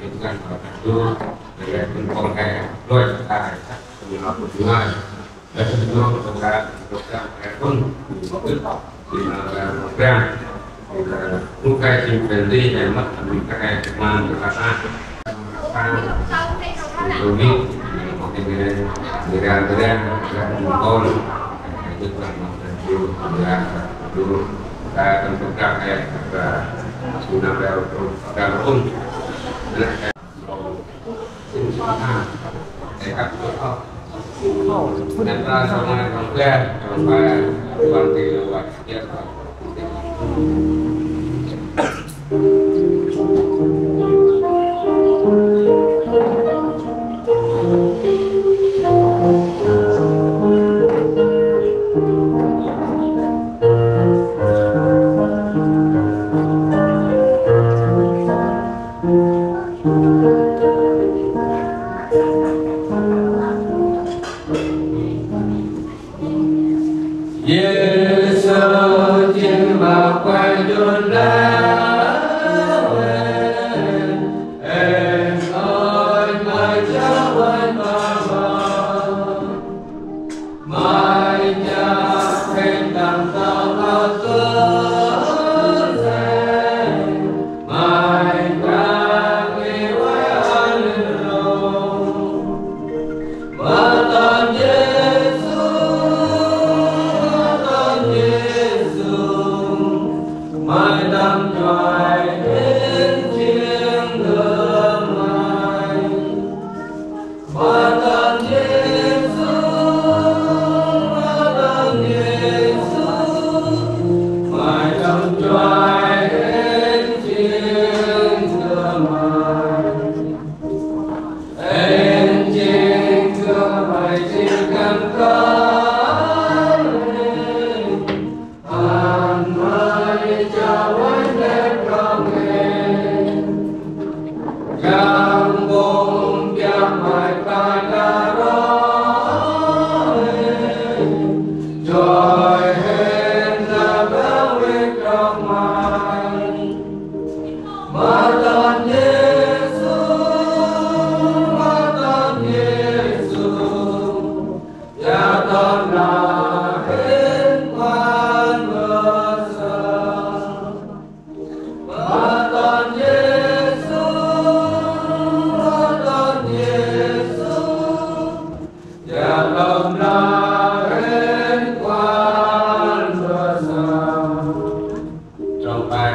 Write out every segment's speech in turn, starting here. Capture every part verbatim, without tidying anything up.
Việt Nam và các nước, để cùng con cái đôi tai, cùng học cùng ngơi. Để cùng nhau trong cả, trong cả, trong cả, trong cả, trong cả, trong cả, trong cả, trong cả, trong cả, trong cả, trong cả, trong cả, trong cả, trong cả, trong cả, trong cả, trong Yêsu jêng ma Kôranh Brah, êng ơi ma Cha Uôn Baba. May Cha hên tâm tâo ma Kôranh, may Brah ngơi vay ăn ro. Ma Kôranh Yêsu, ma Kôranh Yêsu, may tâm chuai hên jêng gơ may. Ma Kôranh Yêsu, ma Kôranh Yêsu, may tâm chuai hên jêng gơ may. Hên jêng gơ may jêng găn kơl. Ăn may Cha ueh ndrel trong hên, găng bông biăp may khlay đah rong hên, joi hên nau bơh vĭt trong may. Ma Kôranh Yêsu, ma Kôranh Yêsu, Cha tâm na hên kuăn bơh sa. Ma Kôranh Yêsu, ma Kôranh Yêsu, Cha tâm na hên kuăn bơh sa. Trong tay.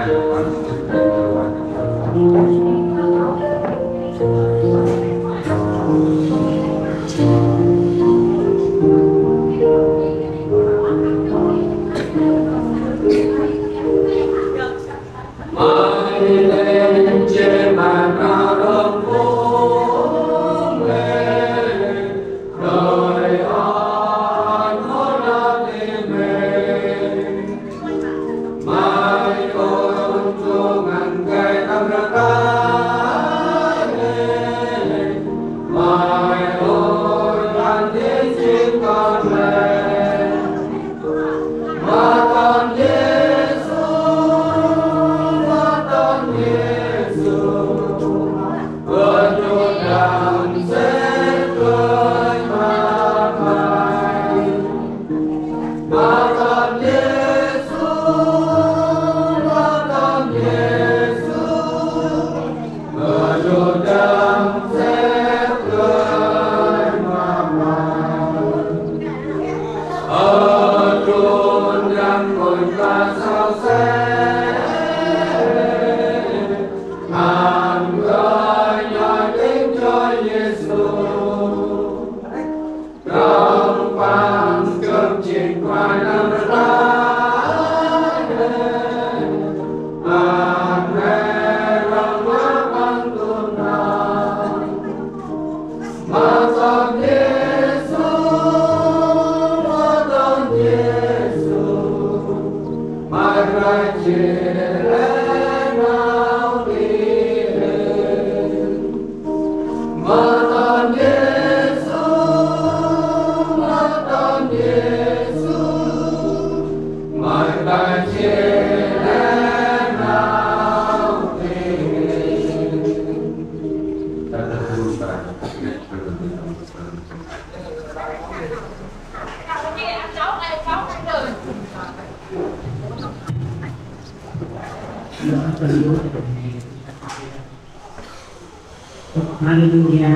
Haleluya.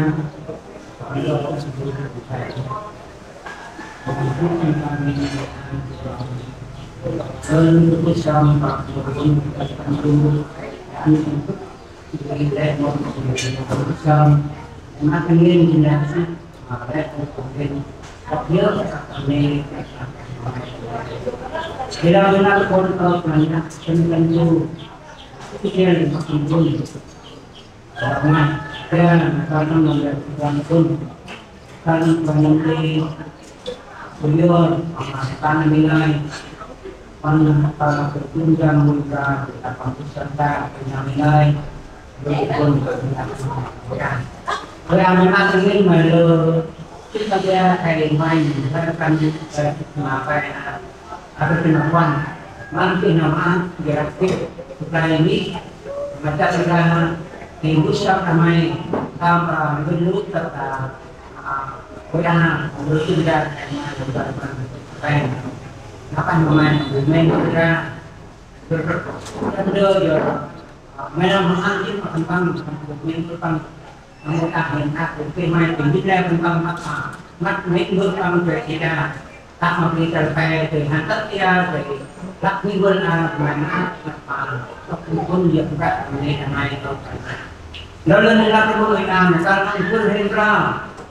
Ôi, ăn may mát tâng ngên may lơ. Chih ta bia thầy may, thầy ta kăn, thầy ma pay, a, a, thầy ma pay. Măng chih na ma, bia rap chih, supply mi. Ma chah sa, thầy bút sap ta may, tam, a, ngên lŭ ta, a, ôi, ăn, lơ chih ta, thầy ma, lơ ta, ma pay. Napa ma may, may lơ ta. Ơ, may nơm hăn ăn chih ma khân păng, khân păng, khân păng. Nâm mô ta hên ăk, kơ may tĭng bĭt lĕ khân păng măt ma. Măt mĕ mbơ̆ păng kơ i đa. Tăp ma bri tal pe, kơ hăn tât ia, kơ lăp ni bơ̆n a, may măt ăk, măt ma. Tât ni bơ̆n yơk băt, may a may tât. Lơ lơ ni lăp bơ̆n a, may kăl ăn bơ̆n hên bra.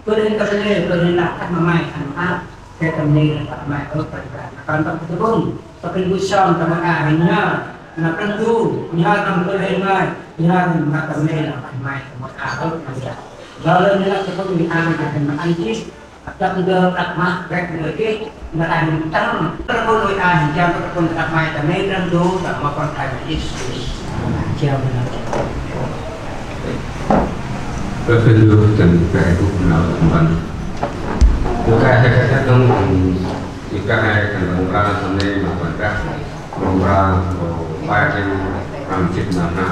Bơ̆n hên tâm ni, bơ̆n hên lăp tăp ma may, ăn ăk. Kơ tâm ni lăp ma may, ơ, băt bra. Kăl tât bơ̆n. Pă kăn gŭ sơm ta ma ka hên nhar, na Brah Ndu, nhar nâm kơl hên ngai, nhar nâm ma tâm nê na pah mai ta ma ka hơ̆k na ya. Lơ lơ nê lăp ta kŭn mi ang ka hên ma ăn chih, ăp tât ndơ ăp mah, rek ndơ chih, na ka hên tăng, ta kŭn ôi a hên jam ta kŭn ăp mai ta nê Brah Ndu, ta ma kon thai ma Yêsu. Jam na. Brah Ndu, ta kŭn ăp mai ta nê. Kŭn ăp mai ta nê. Ơ, kah he khân păng mra tâm nê ma Kôranh Brah, mra, ơ, ba jêng năm chục năm na.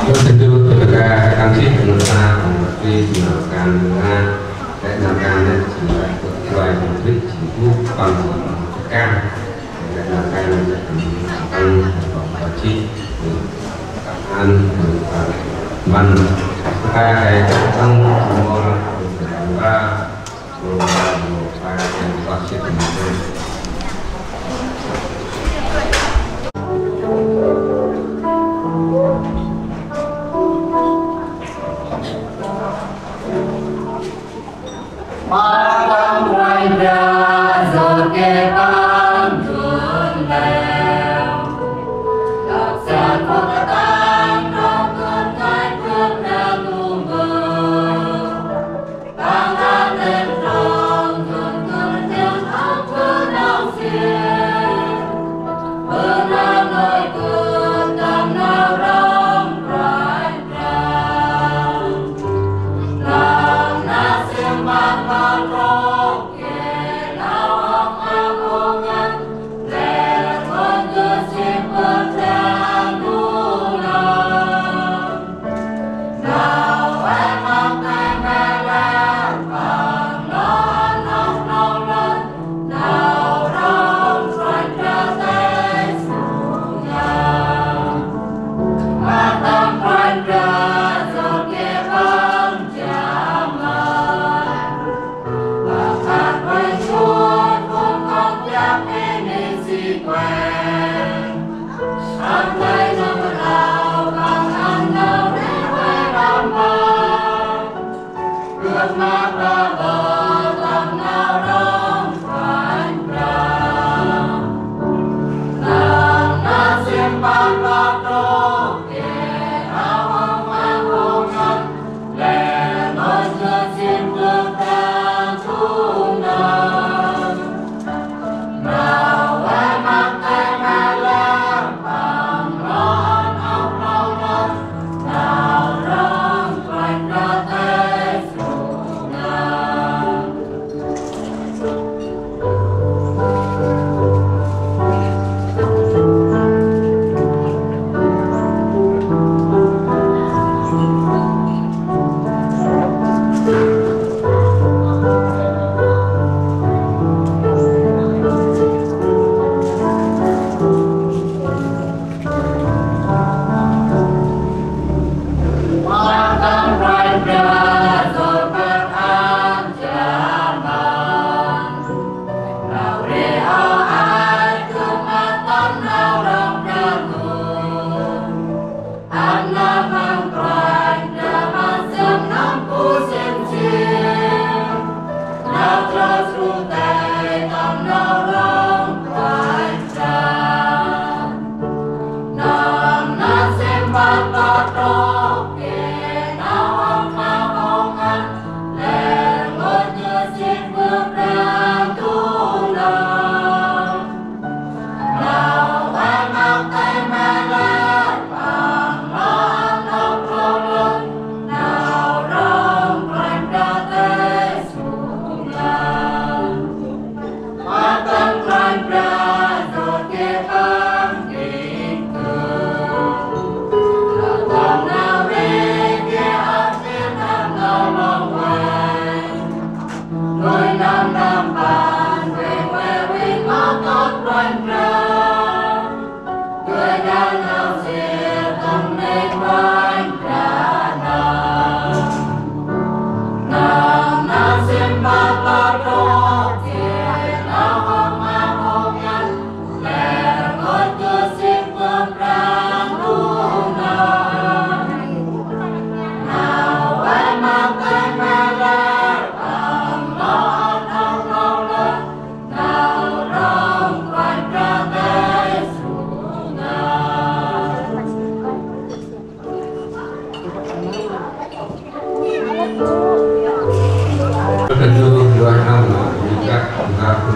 Tentu ketika kami mengenal, mengerti, mengenalkan, mengenalkan, mengenalkan, mengenalkan, mengenalkan, mengenalkan, mengenalkan,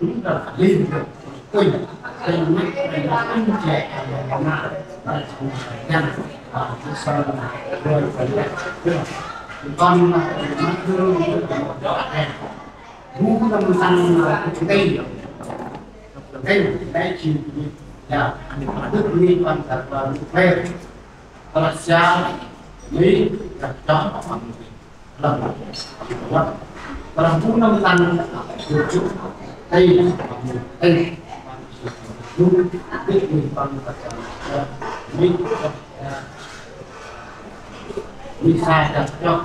Đúng là lên được. Ui, lên mắt, lên mắt, lên trẻ, lên mắt, lên mắt, lên mắt, lên mắt, lên mắt, lên mắt, con, con mắt hương, con mắt đỏ đen. Gŭ năm tăng, à, tây, tây, tây chỉ, ya, đức ni con thật là về. Tơlah sial, mi, gah chó, bằng, lăng, lăng, tơlah bu năm tăng, dua chục, tây, tây, bu, biết mi bằng, mi, mi sa gah chó,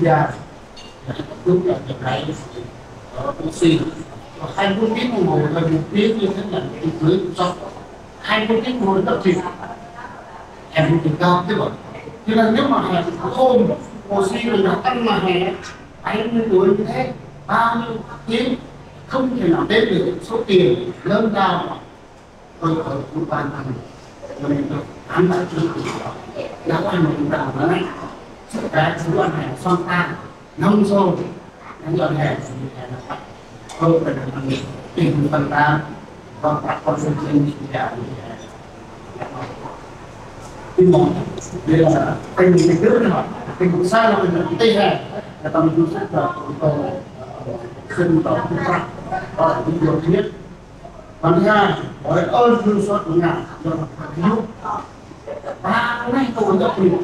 Yuđa, là Đức là cái, ờ, Osi. Hai mươi chín mùa là một tiếng như thế là cái cưới sắp. Hai mươi chín mùa rất là thiệt. Em cũng cao thế rồi. Cho nên nếu mà hè không, Osi là tăng mà hè bảy mươi tuổi như thế, bao nhiêu tiếng không thể nào đếm được số tiền lớn lao mà tôi ở của ban ăn. Cho nên tôi ăn lại trước. Đã ăn một lần nữa. Cái chú ăn hàng xong ta. Nông thôn, nông dân hè, thì hè là bắt. Tôi phải là tình phần ta, và các con sinh viên thì là cái món, đây là tình tình nước họ, tình xã là mình tây hè, là tâm du khách là chúng tôi, ờ, xin đọc cái sách, có video thứ nhất. Phần thứ hai, hỏi ơn Chúa Giêsu của Ngài, do là phải hiếu. Ba cái này tôi rất nhiều.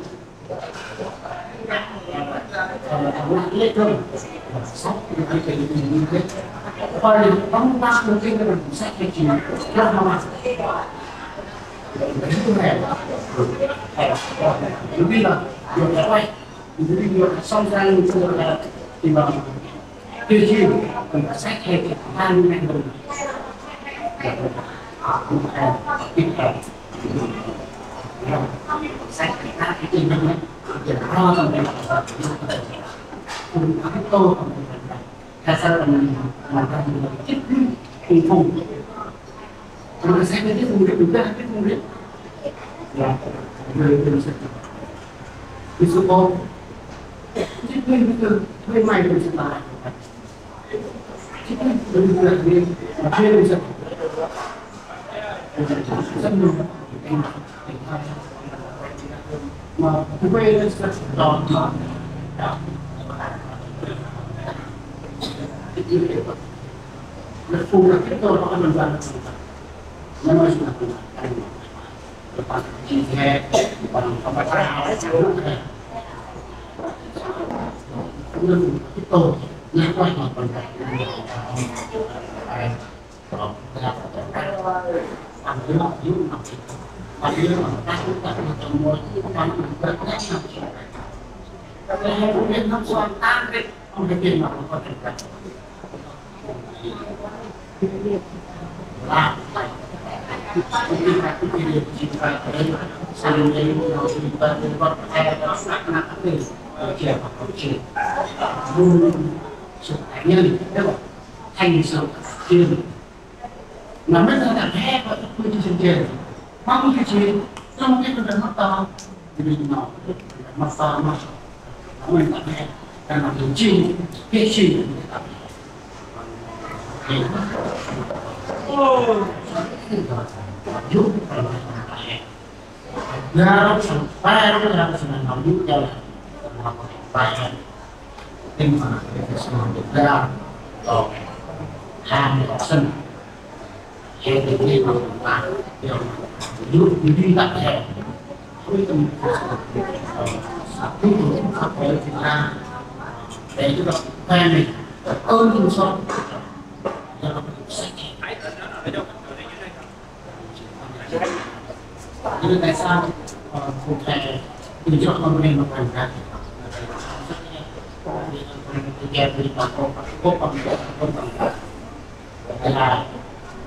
chia sẻ bằng thông qua. Nên tiếp tục nhắc lại bằng Sự hạnh nhân, tức là thành sự thiên. Là mình đã đặt hẹn với ước mơ trên trên. Mong cái gì, trong cái con đường mắt to, thì mình nó, mắt to mà. Mình đặt hẹn, là làm được chi, cái gì mình đặt hẹn. Thì, ôi, Nau sampai nau senang nau juga lah. Nau sampai. Tim mana kita semua juga. Kalau ham sen. Jadi ini nau sampai. Yang dulu dulu tak ada. Itu satu apa yang kita dan juga kami. Ơn sông. Jadi tại sao, ờ, cụ thể từ trước mà mình mà quảng cáo? Là,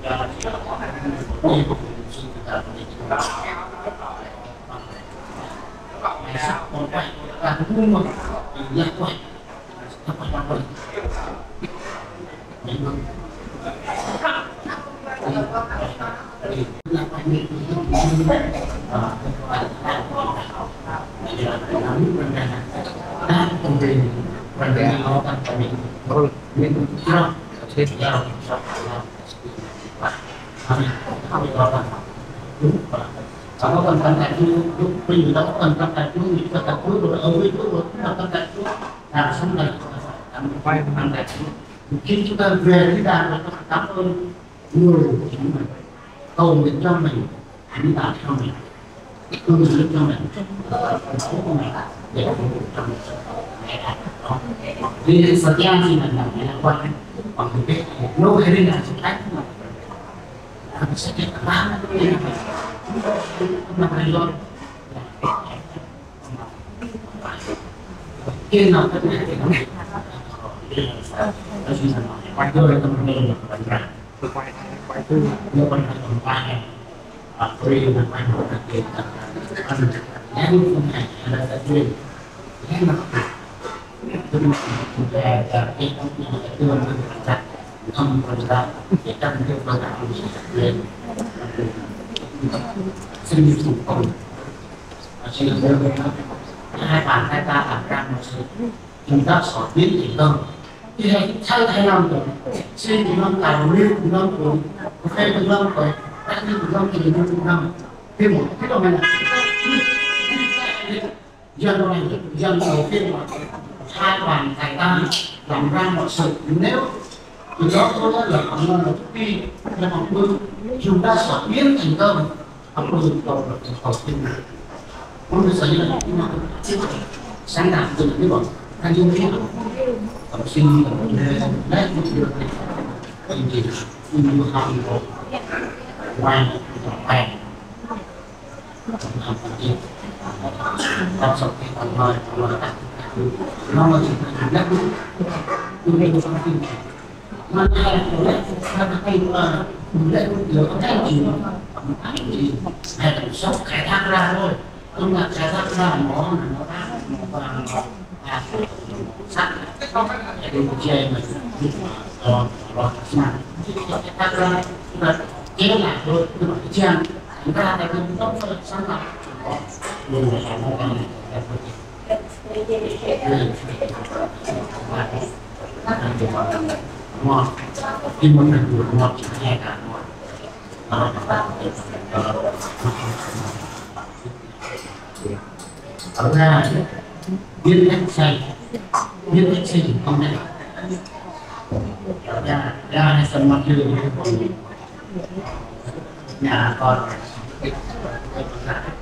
là, Kalau kan kan tadi, lu, lu, lu, kan kan tadi, lu, kan kan tadi, lu, lu, kan kan tadi, lu, lu, kan kan tadi, lu, nah, sampai, sampai, sampai, khi chúng ta về với Đảng, chúng ta cảm ơn người của chúng mình, cầu nguyện cho mình, anh ta cho mình, cầu nguyện cho mình, thành phố của mình, để phục vụ cho mình. Vì sự gian gì mình làm, mình làm quan, còn mình biết, nô hay đi làm sự khác, mà mình sẽ biết là, mà mình lo. Hai bàn tay ta làm ra một sự, chúng ta sẽ biến thành công. Thì hãy thay thay lòng rồi, xin chúng ta tạo nên chúng ta rồi, cái chúng ta rồi, các thứ chúng ta thì chúng ta thêm một cái đó là Dân này, dân đầu tiên mà hai bàn tay ta làm ra mọi sự. Nếu từ đó có là nó là đi theo học bư, chúng ta sẽ biến thành công. Học bư cầu là cầu tiên. Không được xảy ra những mà sáng tạo từ những bọn anh dung thiên học sinh là một lễ, lễ một điều gì, anh chị, anh dung học một quan quan. Khai thác ra thôi. Chúng ta khai thác ra mỏ này, nó ra, nó ra, nó ra. Sắt. Cái công việc này, ờ, ờ, khai thác ra, chúng ta chế lại thôi, nhưng mà cái chiang, chúng ta phải sáng tạo. Ở ra, biết cách xây, biết cách xây dựng con cái. Ở ra, ra hay sân mặt đường, nhà con.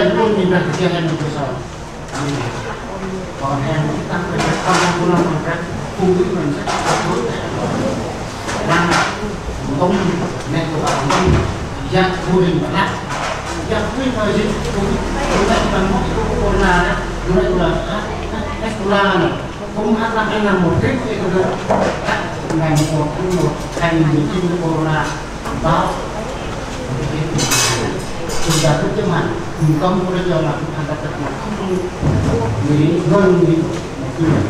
Kôranh Brah, nôk nti ndah kơ hên nôk kơ sŏ. Kon hên nôk tăng kơ Brah, kon hên nôk kơ Brah, phung ŭch mân săk kơ Brah. Năng ntŭm neh kơ bar ntŭm, yak phung ŭch mân lăp. Yak phung ŭch mân jêh, phung ŭch mân mâp kơ corona, corona, corona. Không hát năm anh năm một trip thì tôi được. Cắt ngày một, tháng một, hai nghìn mười chín, corona. Báo. Chúng ta cứ chấp hành. Mình cấm cái đó là chúng ta tập trung. Mình ngưng đi. Mình cứ nhận.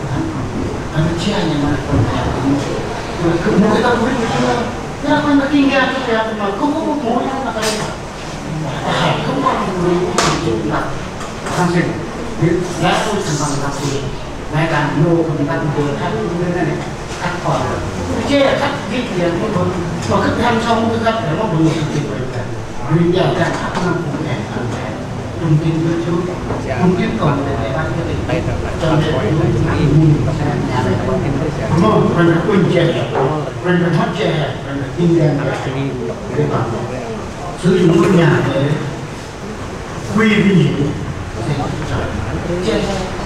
Anh chia nhà mà còn nhà. Cứ mỗi tâm huyết của chúng ta. Thế là con mà kinh nghiệm cho kẻ mà không có một mối nó là cái. Không có một mối nó là. Thăng sinh. Biết. Lẽ tôi thành phần là gì? Ngai kan nô kơ ntăn bơ khăp nê nê, khăp kon. Chê khăp gĭt lian kơ bơ, ma khăp hăn sŏng kơ khăp, ma bơ khăp gĭt lian kơ. Ri biă kan khăp năm phung hên, thông tin kơ chú, thông tin kon, để bắt kơ tỉnh, trong để chú, mô, răng kơ kun chê, răng kơ hăt chê, răng kơ kinh đen, để bằng. Sử dụng ngôi nhà để quy vi nhị. Chê.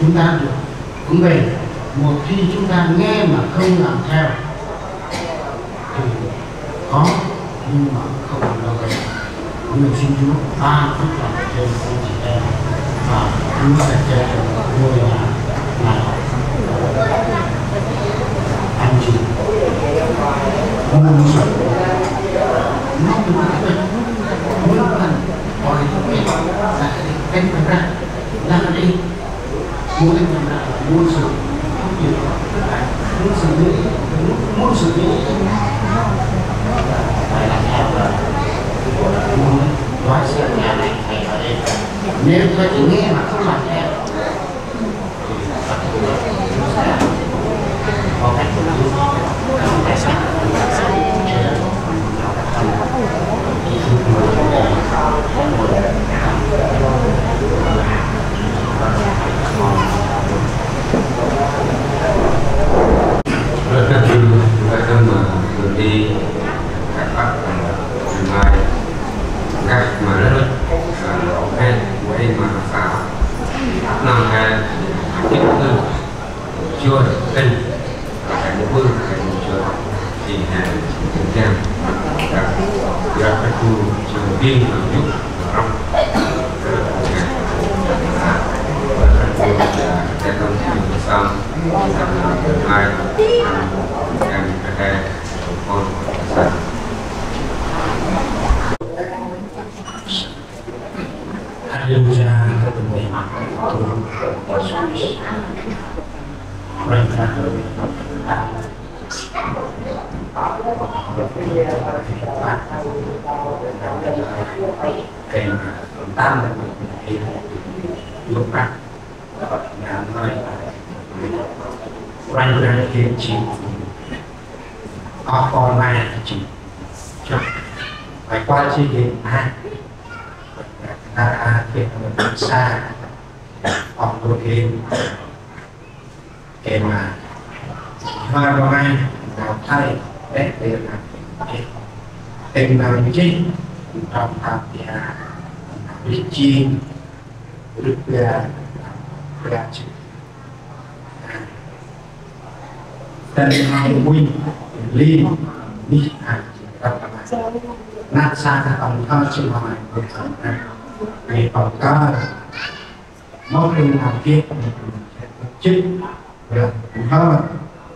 chúng ta được vững bền. Một khi chúng ta nghe mà không làm theo thì khó, nhưng mà không lâu bền. Nguyện xin Chúa ban phước lành trên anh chị em và Chúa sẽ che chở ngôi nhà này. Anh chị, muôn sự, nó cũng là, muôn phần, mọi thứ là cái, cái, cái, là cái, muôn phần là muôn sự, không chịu, muôn sự, muôn sự, phải làm theo là Nếu có chữ nghe mà không làm theo. Haleluya, kơt nti Tuhan Yêsu Krist. Răng răng. Kênh tam lục răng. Răng răng kênh chín. Ơ, kon mai chín. Chụp. Phải qua chi kênh hai. Nara kênh sa. Ơ, kon kênh. Kênh ma. Hơ kon mai. Nau Thai. Tết Việt Nam. Kênh ma chín. Trong tam tia. Nau chín. Rước ra. Ra chín. Tơl nau ŭnh li, nih a, rap a ma. Năt sa ta tong thơ chih ma mai, bơh thơ ma. Ai tong kơ. Mâu tơl nau geh, mâu tơl nau geh, chih, bơh thơ,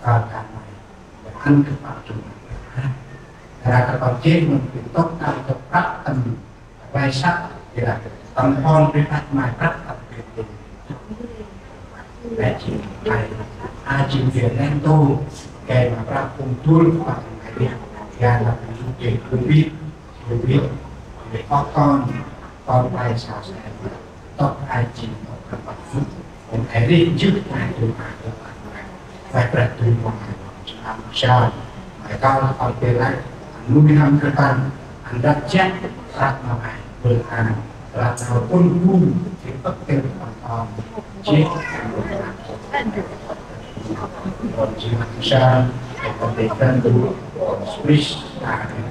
kơ kăn mai. Bơh ăn kơ păng chung. Ra kơ păng geh, mâu tơl tŏk, ăn kơ prăk, ăn Vai săk, ya, tâm hon bri prăk mai prăk tâm bri. Ai jêng, ai, ai jêng bri neh ntu, gay ma prăk phung dôl păng ai bri, ya, tâm bri Covid, Covid, bri âk kon, kon vai sa sa, tŏk ai jêng, tŏk tâm bri. Ôm ai ri jưh ai tu ai tu ai. Vai prăk tu păng ai. Am sa. Ai kal păng pê lai. Nuih n'hâm kơt păng. Ăn răp jăk. Răp ma ai. Bơl ăn. Răp nau pŭn pŭn. Jêng tŏk têl păng păng. Jêh. Ôm jêng am sa. Ôm tê kăn tu. Ôm spris. Amen.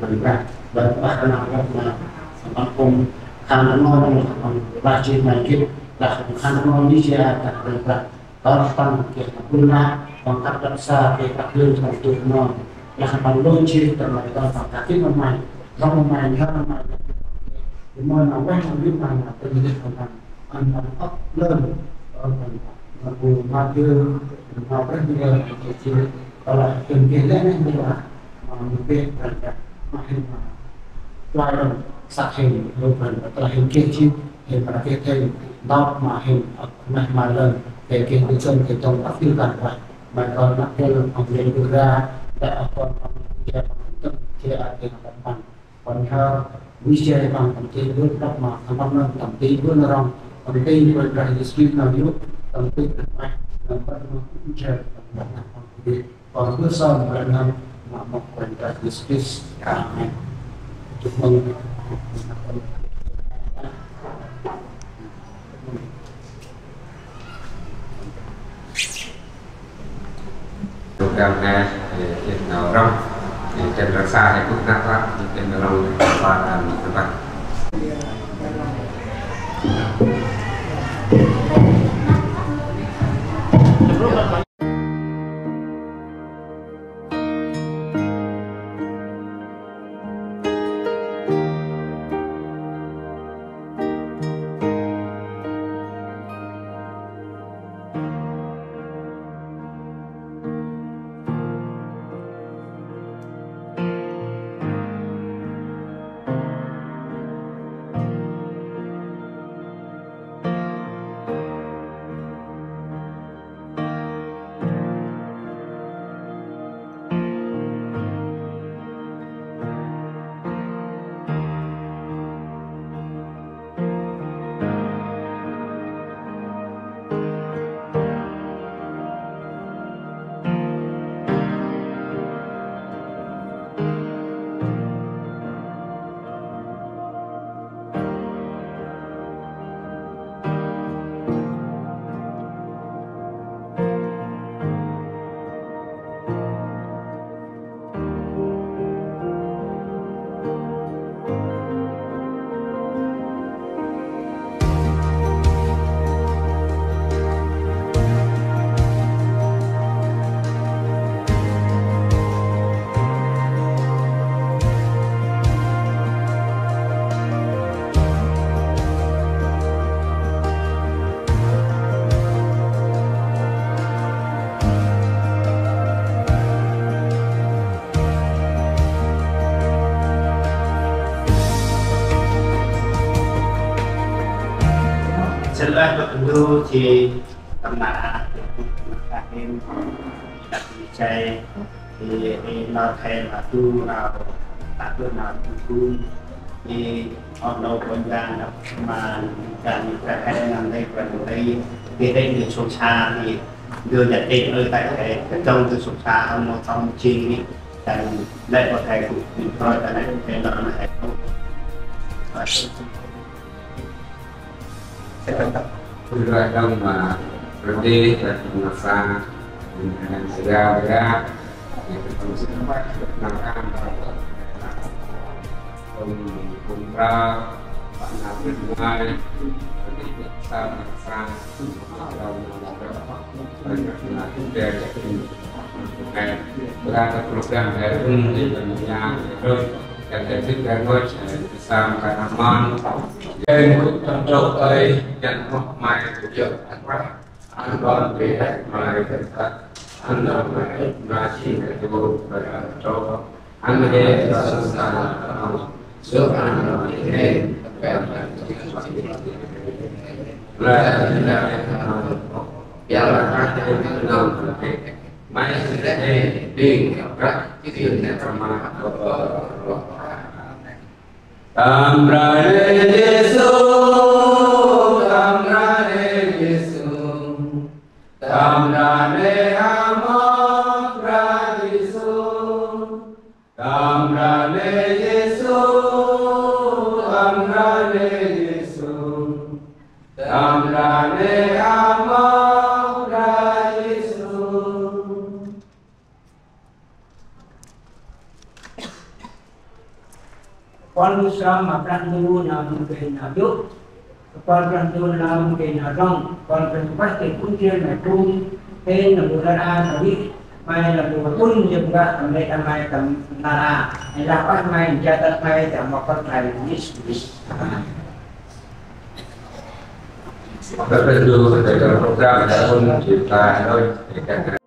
Kôranh Brah. Bân bah kơnang rŏng ma, ma păng khân păng nô, ma păng lah jêh ma gĭt, lah khân păng nô ni jêh ta Kôranh Brah. Tơlah păng geh păng lah, păng kăp đăp sa, geh kăp lơn păng tŭ nô. Lah păng lơn jêh, ta ma păng kăp gĭt ma may, rŏng ma may, nhhơr ma may. Ri mâu nau ueh nau yô̆ ma may, tơm gĭt ma păng. Ăn păng âk lơn, ơ, păng, ma bu, ma bu, ma brah bu, ma bu, ma bu, ma bu, ma bu, ma bu, ma bu, ma bu, ma bu, ma bu, săk hên, ơ, păng, tơlah hên geh jêh, hên ma geh thêm, ntop ma hên, ơ, meh ma lơn, geh geh bu sơm, geh tông, âk yô̆ păng, ma kon, ma kon, păng, lơn bu ra, ta, ơ, kon, păng, jêh, păng, tơm, jêh, a, geh, păng, Kon ha, wi jêh păng tăm ti bơ̆ đăp ma, khân păng nơm tăm ti bơ̆ nơm rŏng, tăm ti Kôranh Brah Yêsu Krist nơm yô̆, tăm ti nơm meh, nơm bơ̆ nơm ŭch jêh, tăm bơ̆ nơm păng ti. Kon bơ̆ sơm bơ̆ nơm, ma mâp Kôranh Brah Yêsu Krist. Amen. Chúc mừng. Program he, he, he, nau rŏng, he, chân răng sa, he, kŭp năp răng, he, chân răng sa, he, kŭp năp răng. Du si tâm nar aơ, tâm nar aơ hên, đăp i chay, i, i nau khay ma du nau, ta du nau du du, i oh nô bôn yang nau ma, kan ka hên nau lê, kan lê, i hên du sông sa, i du ya tê ơ tại khay, ka trong du sông sa, oh nô trong ching, i, kan lê bơh khay ku, i proi, kan lê bơh khay nau ma khay ku. Ri lah dong ma rơdê, lah dong ma sa, dong ma sa, dong ma sa, dong ma sa, dong ma sa, Bra ta program he rung di ban yang roi, kan ta dik kan roi, sam kan amon. Yang kut kan trok ai, yang roh mai kut yok kan rah. An bon be mai kan ta, an bon mai mai sin kan tu bai an trok. An he sa sa sa. So an bon he kan ta. Bra ta dik kan roi. Yang rah kan ta dik kan roi. May sê đê đing rah jêng nê rma bơh. Tâm Brah Nê Yêsu, tâm Brah Nê Yêsu, tâm Brah Nê Ama Brah Yêsu. Tâm Brah Nê Yêsu, tâm Brah Nê Yêsu, tâm Brah Nê Ama Brah Yêsu. Kon bu sơm ma Brah Ndu nau mâu geh nau dŭ. Kơpal Brah Ndu nau mâu geh nau rŏng. Kơpal Brah Ndu pah geh bun jêl ma bun. Hên nau bu nar aơ nau ri. May nau bu bun jêl gah tâm lĕ tâm may tâm nar aơ. Hên lah pah may nau jêh tât may tâm mâp pơk may Yêsu Krist. Amen. Brah Ndu, Brah Ndu, Brah Ndu, Brah Ndu,